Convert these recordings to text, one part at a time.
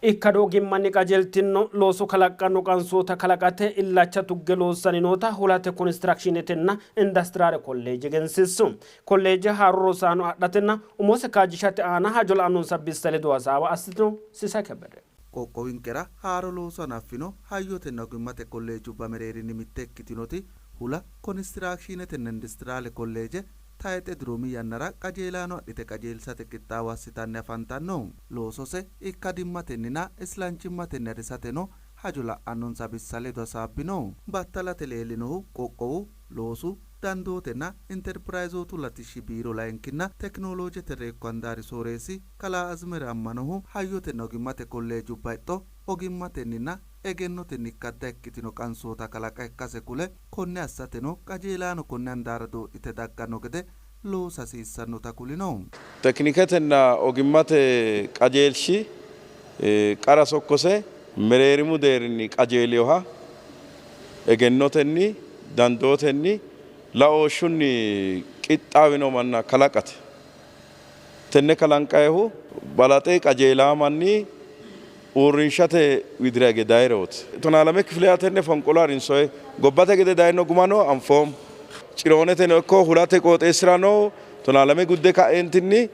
Ikkado ogimmanni qajeeltino looso kalaqqanno qansoota kalaqate illacha tugge loossanni noota Hulate Konistiraakshiinetenna Indastiraale Kolleeje egensiissu. Kolleeje haaro rosaano adhatenna umose kaajjishate aana hajo la'annonsa bissa ledo hasaawa assitino. Sisay Kebbede. Qoqqowinkera haaro looso hanaffino hayyotenna ogimmate kolleejubba mereerinni mitte ikkitinoti Hula Konistiraakshiinetenna Industiraale Kolleeje tayxe dirumi yannara qajeelaano adhite qajeelsate qixxaawo assitanni afantanno. Loosose ikkadimmatenninna islanchimmatenni harisateno hajo la'annonsa bissa ledo hasaabbino. Battalate leellinohu qoqqowu loosu, dandootenna Interpirayzootu latishshi biiro layinkinna tekinoloojete reekko handaari sooreessi kalaa Azimere Ammanohu, hayyotenna ogimmate kolleejubba hexxo ogimmatenninna egennotenni ikkadda ikkitino qansoota kalaqa ikkase kule, konne assateno qajeelaano konne handaara doodhite dagganno gede loosa hasiissannota kulino. Tekiniketenna ogimmate qajeelshi qara sokkose mereerimu deerrinni qajeelinoha egennotenni, dandootenni, laooshshunni qixxaawino manna kalaqate. Tenne kalanqayihu balaxe qajeelaa manni uurrinshate widira hige dayirooti. 12 kifile yaatenne fonqolo harinsoye gobbate gede dayino gumano anfoommo. Cirooneteno ikko Hulate qooxeessirano 12 gudde ka'eentinni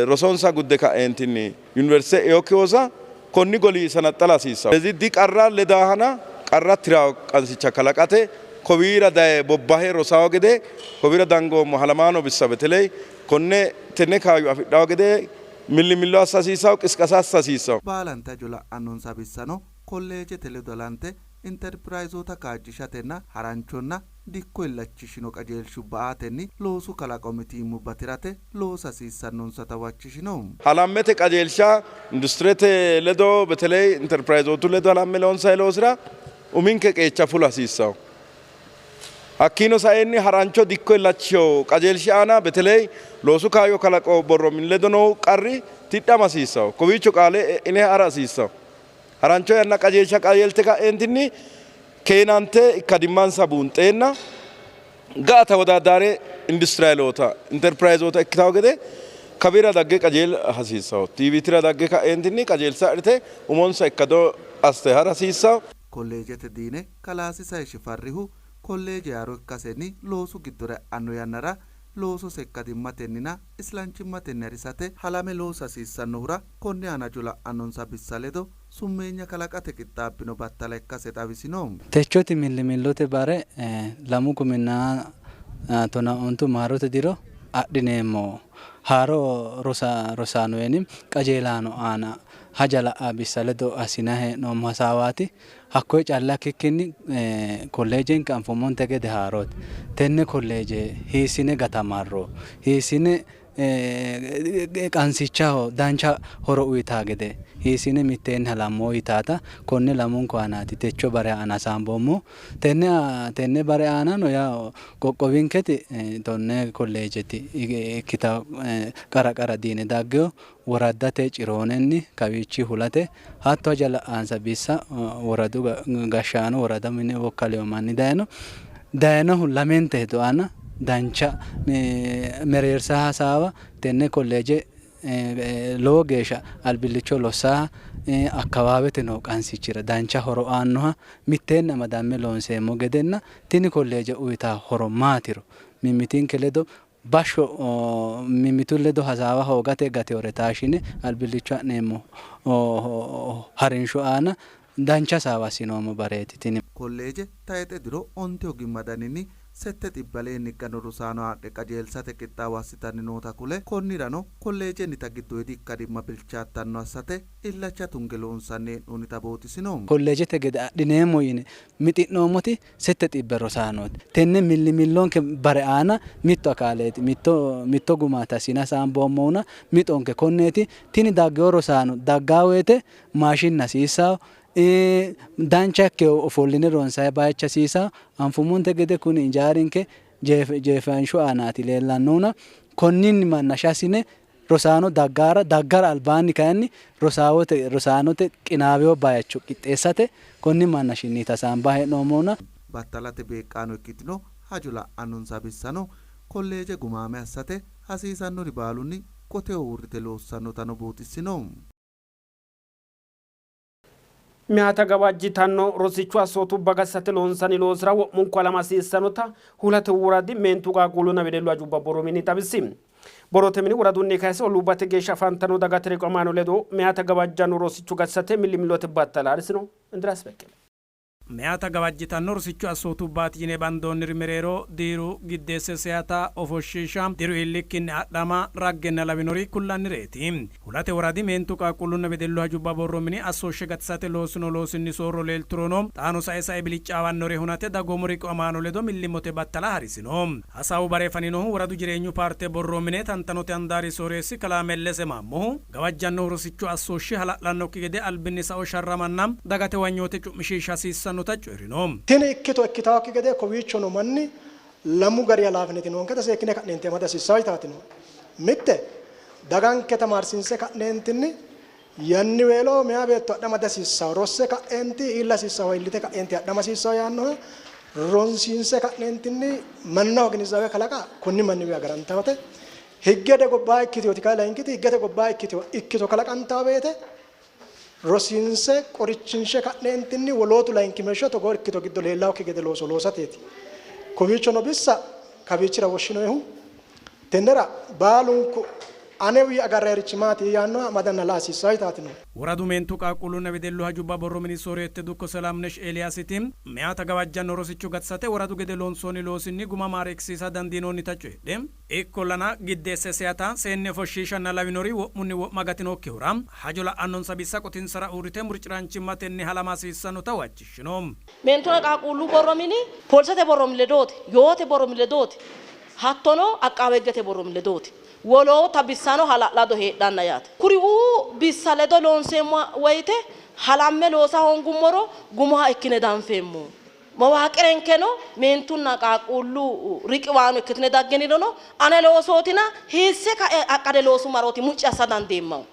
rosonsa gudde ka'eentinni yuniversite eokki hosa konni goli sanaxxala hasiissanno. Lezi di qarra ledaahana qarra tirawo qansicha kalaqate kowiira daye bobbahe rosawo gede kowiira dangoommo halamaano bissa beteley konne tenne kaayyo afidhawo gede millimillo assa hasiissawo, qisqasa assa hasiissawo. Baalante hajo la'annonsa bissano kolleejete ledo halante Interpirayzoota kaajjishatenna haranchonna dikko illachishino qajeelshubba aatenni loosu kalaqo mitiimmubba tirate loosa hasiissannonsata huwachishino. Halammete qajeelsha Industirete ledo beteley Interpirayzootu ledo halamme loonsanni loosira uminke qeecha fula hasiissanno. Hakkiino saenni harancho dikko illachishino qajeelshi aana beteley loosu kaayyo kalaqo borro mini ledo noo qarri tidhama hasiissanno. Kowiicho qaale e'ine ha'ra hasiissanno. Harancho yanna qajeelsha qajeelte ka'eentinni keenante ikkadimmansa buunxeenna ga'a tawodaaddare industiriyaaloota interpirayzoota ikkitawo gede kawira dagge qajeela hasiissanno. TVTra dagge ka'eentinni qajeelsa adhite umonsa ikkado assite ha'ra hasiissanno. Kolleejete diine kalaa Sisay Shifarrihu, kolleeje haaro ikkasenni loosu giddora e'anno yannara loosose ikkadimmatenninna islanchimmatenni harisate halame loosa hasiissannohura konni aana hajo la'annonsa bissa ledo summeenya kalaqate qixxaabbino battala ikkase xawisino. Techoti millimillote bare 2019 maarote diro adhineemmo haaro rosaanoweni qajeelaano aana haja la'a bissa ledo assinanni hee'noommo hasaawaati. Hakkoye calla ikkikkinni kolleejenke anfummonte gede haarote. Tenne kolleeje hiissine gatamarro, hiissine qansichaho dancha horo uyitaa gede hiissine mitteenni halammo yitaata konne lamunku aanaati techo bare aana hasaamboommohu. Tenne bare aanano yawo qoqqowinketi 10 kolleejeti ikkita qara qara diine daggeyo woraddate ciroonenni kawiichi hulate hatto haja la'ansa bissa woradu gashshaano worada mine wokkaleyo manni dayino dayinohu lamente hedo aana dancha mereersa hasaawa tenne kolleeje lowo geeshsha albillicho lossaha akkawaawete noo qansichira dancha horo aannoha mitteenni amadamme loonseemmo gedenna tini kolleeje uyitaa horo maatiro mimmitinke ledo bashsho mimmitu ledo hasaawa hoogate gateore taashshine albillicho ha'neemmo harinsho aana dancha hasaawa assinoommo bareeti tini. Kolleeje tayxe diro 9 ogimma daninni 700 aleenni ikkanno rosaano haadhe qajeelsate qixxaawo assitanni noota kule, konnirano kolleejennita giddoyidi ikkadimma bilchaattanno assate illacha tunge loonsanni hee'noonnita buuxisino. Kolleejete gede adhineemmo yine mixi'noommoti 700 rosaanooti. Tenne millimillonke bare aana mitto akaaleeti, mitto gumaati assine hasaamboommohuna mixonke konneeti. Tini daggewo rosaano daggaa woyte maashinna hasiissawo, dancha ikkewo ofolline ronsayi bayichi hasiisawo. Anfummonte gede kuni ijaarinke jeefanshu aanaati leellannohuna konninni manna shassine rosaano daggara daggara albaanni kayinni rosaanote qinaawewo bayicho qixxeessate konni manna shinniita hasaambanni hee'noommohuna. Battalate beeqqaano ikkitino hajo la'annonsa bissano kolleeje gumaame assate hasiisannori baalunni qoteho uurrite loossannotano buuxissino. Meyaata gawajjitanno rosichu assootubba gatisate loonsanni loosira wo'munku halama hasiissannota Hulate Woradi Meentu Qaaqquullunna Wedellu Hajubba Borro Mini xawisi. Borrote mini woradunni kayse olluubbate geeshsha afantanno dagate riqiwamaano ledo meyaata gawajjanno rosicho gatisate millimillote battala harisino. Indiraas Beqqele. Meyaata gawajjitanno rosichu assootubbaati yine bandoonniri mereero diiru, giddeesse seyata, ofoshshiisha, diru iillikkinni adhama, raggenna lawinori kullannireeti. Hulate woradi meentu qaaqquullunna wedellu hajubba borro mini assooshshe gatisate loosino loosinni soorro leelturono xaano sae sae biliccaawannore hunate dagoomu riqiwamaano ledo millimmote battala harisino. Hasaawu bare faninohu woradu jireenyu paarte borro mine tantanote handaari sooreessi kalaa Mellese Maammohu, gawajjannohu rosichu assooshshi hala'lannokki gede albinni sao sharramanna dagate huwanyoote cu'mishiisha hasiissannota coyi'rino. Tini ikkito ikkitaakki gede kowiicho no manni lamu gari halaafineti noonketa seekkine ka'neenti amada hasiissanno yitaati nooe. Mitte, daganke tamaarsiinse ka'neentinni yanniweelo meyaa beetto adhama dihasiissanno, rosse ka'eenti iilla hasiissannowa iillite ka'eenti adhama hasiissanno yaannoha ronsiinse ka'neentinni mannaho ginizaawe kalaqa konni manniwi agarantannote. Higgete gobbaa ikkitinoti kayi layinkiti higgete gobbaa ikkitino ikkito kalaqantanno woyte rosiinse qorichinshe ka'neentinni wolootu layinkimeeshsho togoo ikkito giddo leellannokki gede looso loosateeti. Kowiicho no bissa kawiichira woshshinoehu tennera baalunku anewii agarrayirichi maati yaannoha amadanna la hasiissanno yitaati noohu. Woradu meentu qaaqquullunna wedellu hajubba borro mini sooreette dukko Selaamnesh Eeliyaasiti, meyaata gawajjanno rosicho gatisate woradu gede loonsoonni loosinni guma maareekkisiisa dandiinoonnita coyidhe, ikkollana giddeesse seyata, seenne ofoshshiishanna lawinori wo'munni wo'ma gatinokkihura hajo la'annonsa bissa qotinsara uurrite murci'raanchimmatenni halama hasiissannota huwachishshino. Meentunna qaaqquullu borro mini poolisete borro mini ledooti, yoote borro mini ledooti, hattono aqqaawe higgete borro mini ledooti. Woloota bissano hala'lado heedhanna yaate. Kuriuu bissa ledo loonseemmo woyte halamme loosa hoongummoro gumaho ikkine danfeemmo. Mawaaqirenkeno meentunna qaaqquullu riqiwaano ikkitine dagginirono ane loosootina hiisse kae aqqade loosu marooti mucci assa dandeemmahu.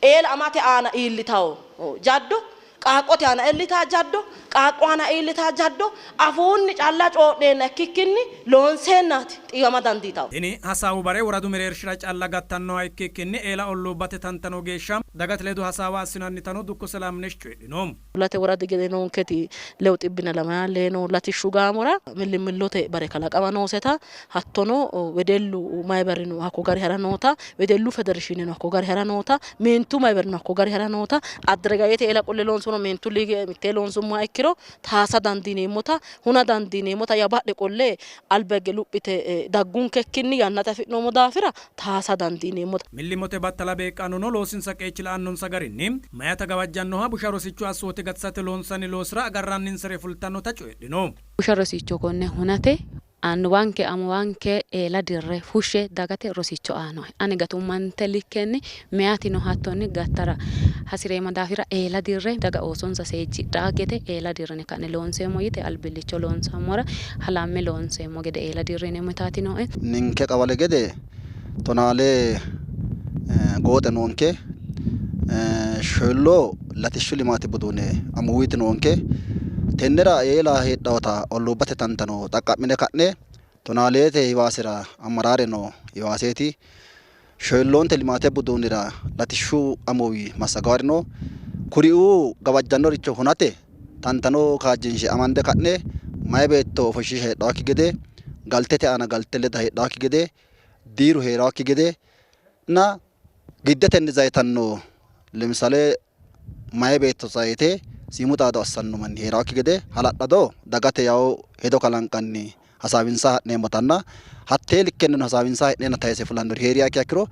Eela amate aana iillitawo jaddo, qaaqqote aana iillitaa jaddo, qaaqqu aana iillitaa jaddo afuunni calla coo'neenna ikkikkinni loonseennaati xiiwama dandiitawo. Tini hasaawu bare woradu mereershira calla gattannoha ikkikkinni eela olluubbate tantano geeshsha dagate ledo hasaawa assinannitano dukko Selaamnesh coyidhino. Hulate woradi gede noonketi lewu xibbinna lamaya lee noo latishshu gaamora millimillote bare kalaqama nooseta hattono wedellu maybarino hakko gari hara noota, wedellu federeshiineno hakko gari hara noota, meentu maybarino hakko gari hara noota, adderegayete eela qolle loonsono meentu liige mittee loonsummoha ikkiro taasa dandiineemmota, huna dandiineemmota, ya badhe qolle alba higge luphite daggunkekkinni yannate afi'noommo daafira taasa dandiineemmota. Millimmote battala beeqqaanono loosinsa qeechi la'annonsa garinni Meyaata gawajjannoha busha rosicho assoote gatisate loonsanni loosira agarranninsare fultannota coyidhino. Busha rosicho konne hunate annuwanke amuwanke eela dirre fushshe dagate rosicho aa nooe. Ani gatummante likkenni meyatino hattonni gattara hasi'reemma daafira eela dirre daga oosonsa seejjidhaa gede eela dirrine ka'ne loonseemmo yite albillicho loonsammora halamme loonseemmo gede eela dirrineemmo yitaati nooe. Ninke qawale gede Tonaalee gooxe noonke, shoyilloo latishshu limaate buduune amuwiti noonke. Tennera eela heedhawota olluubbate tantano xaqqa'mine ka'ne Tonaaleete hiwaasera ammaraare noo hiwaaseeti. Shoyilloonte limaate buduunira latishshu amuwi massagawari no. Kuriuu gawajjannoricho hunate tantano kaajjinshe amande ka'ne mayi beetto ofoshshiisha heedhawokki gede, galtete aana galte leda heedhawokki gede, diiru hee'rawokki gede na giddetenni zayitanno lemisale mayi beetto zayite siimu xaado assanno manni hee'rawokki gede hala'lado dagate yawo hedo kalanqanni hasaawinsa ha'neemmotanna hattee likkennino hasaawinsa he'neenna tayise fulannori hee'riha ikkiha ikkiro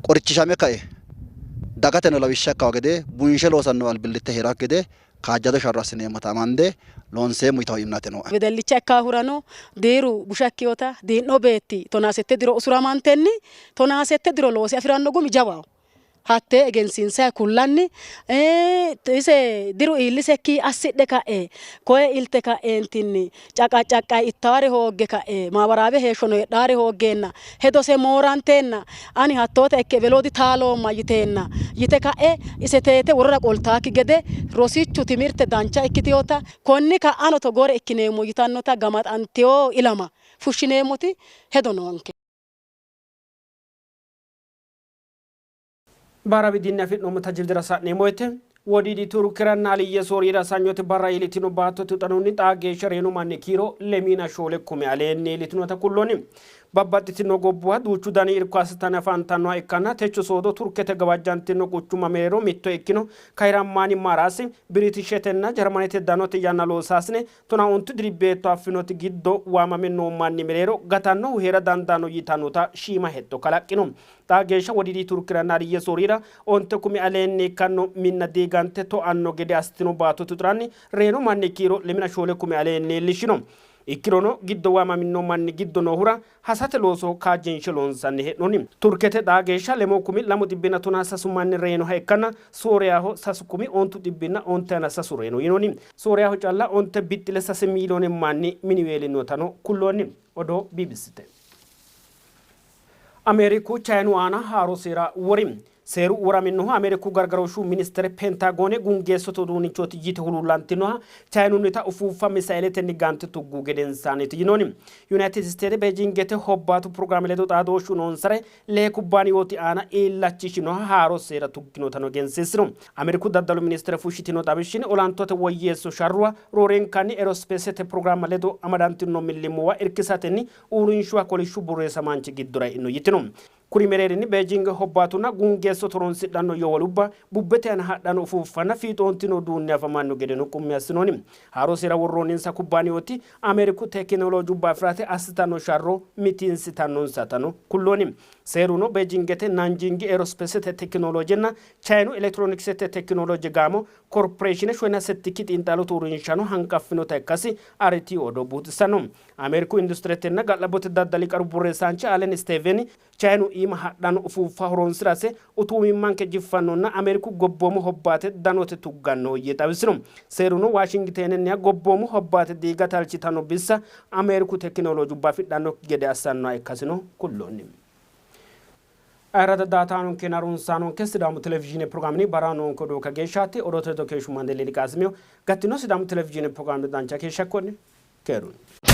qorichishame kae dagateno lawishsha ikkawo gede bunshe loosanno albillitte hee'rawokki gede kaajjado sharro assineemmota amande loonseemmo yitawo imnate nooe. Wedellicha ikkaahurano diiru busha ikkinota dii'no beetti tonaasette diro usuramantenni tonaasette diro loose afi'ranno gumi jawaho. Hattee egensiinsayi kullanni ise diru iillisekki assidhe ka'e koye ilte ka'eentinni caqacaqqayi ittaare hoogge ka'e maawaraawe heeshshono heedhaare hooggeenna hedose mooranteenna ani hattoota ikke eweloo ditaaloomma yiteenna yite ka'e ise teete worora qoltaakki gede rosichu timirte dancha ikkitinota konni ka'ano togoore ikkineemmo yitannota gamaxantino ilama fushshineemmoti hedo noonke. Baara widinni afi'noommo tajildira sa'neemmo woyte Wodiidi Turkeranna Aliyye Sooriyira sanyote barra iillitino baattote huxanonni xaa geeshsha reyino manni kiiro lemiina shoole kume aleenni iillitinota kulloonni. Babbaxxitino gobbuwa duuchu dani irko assitanni afantannoha ikkanna techo soodo Turkete gawajjantino quchumma mereero mitto ikkino Kahirammaani Maaraasi Biritishetenna Jarmanete danote yanna loosaasine tonaa ontu diri beetto affinoti giddo waamame noo manni mereero gatannohu hee'ra dandaanno yitannota shiima hexxo kalaqqino. Xaa geeshsha Wodiidi Turkiranna Aliyye Sooriyira onte kumi aleenni ikkanno minna diigante to'anno gede assitino baattote uxiranni reyino manni kiiro lemina shoole kume aleenni iillishino. Ikkirono giddo waamamino manni giddo noohura hasate looso kaajjinshe loonsanni hee'noonni. Turkete xaa geeshsha lemoo kumi lamu xibbinna tonaa sasu manni reyinoha ikkanna Sooriyaho sasu kumi ontu xibbinna ontayina sasu reyino yinoonni. Sooriyaho calla onte bixxile sase miiliyoone manni miniweelinotano kulloonni. Odoo BBCte. Ameeriku Chayinu aana haaro seera wori. Seeru woraminnohu Ameeriku gargarooshshu ministere Pentagoone gungeessote uduunnichooti yite huluullantinoha Chayinunnita ufuuffa misayletenni gante tuggu gedensaanniiti yinoonni. Yunayitid Isteete Beejingete hobbaatu pirogiraame ledo xaadooshshu noonsare lee kubbaaniyooti aana iillachishinoha haaro seera tugginotano egensiissino. Ameeriku daddalu ministere fushshitino xawishshinni olantote woyyeesso sharruwa roorenkanni Erospeesete pirogiraamma ledo amadantino millimmuwa irkisatenni uurrinshuwa kolishshu borreessamaanchi giddora e'ino yitino. Kuri mereerinni Beejinge hobbaatunna guungeessote horonsidhanno yowolubba, bubbete aana hadhanno ufuuffanna fiixoontino uduunni afamanno gedeno qummi assinoonni. Haaro seera worroonninsa kubbaaniyooti Ameeriku tekinoloojubba afi'rate assitanno sharro mitiinsitannonsatano kulloonni. Seeruno Beejingete Nanjingi Eerospesete tekinoloojenna Chayinu Elektirooniksete tekinolooje gaamo korporeeshine shoyina settikki xiinxallote uurrinshano hanqaffinota ikkasi RT odoo buuxissanno. Ameeriku Industiretenna ga'labbote daddali qaru borreessaanchi Alen Isteeveni, Chayinu iima hadhanno ufuuffa horonsi'rase utuwimmanke jiffannonna Ameeriku gobboomu hobbaate danote tugganno yee xawisino. Seeruno Waashingitenenniha gobboomu hobbaate diigate halchitanno bissa Ameeriku tekinoloojubba afidhannokki gede assannoha ikkasino kulloonni. Ayirradda daaataanonkenna harunsaanonke Sidaamu Televizhiine pirogiraamenni barra noonke odoo kageeshshaati. Odoote ledo keeshshu Mandeelli Liqaasimiho. Gattino Sidaamu Televizhiine pirogiraame dancha keeshsha ikko'ne. Keerunni.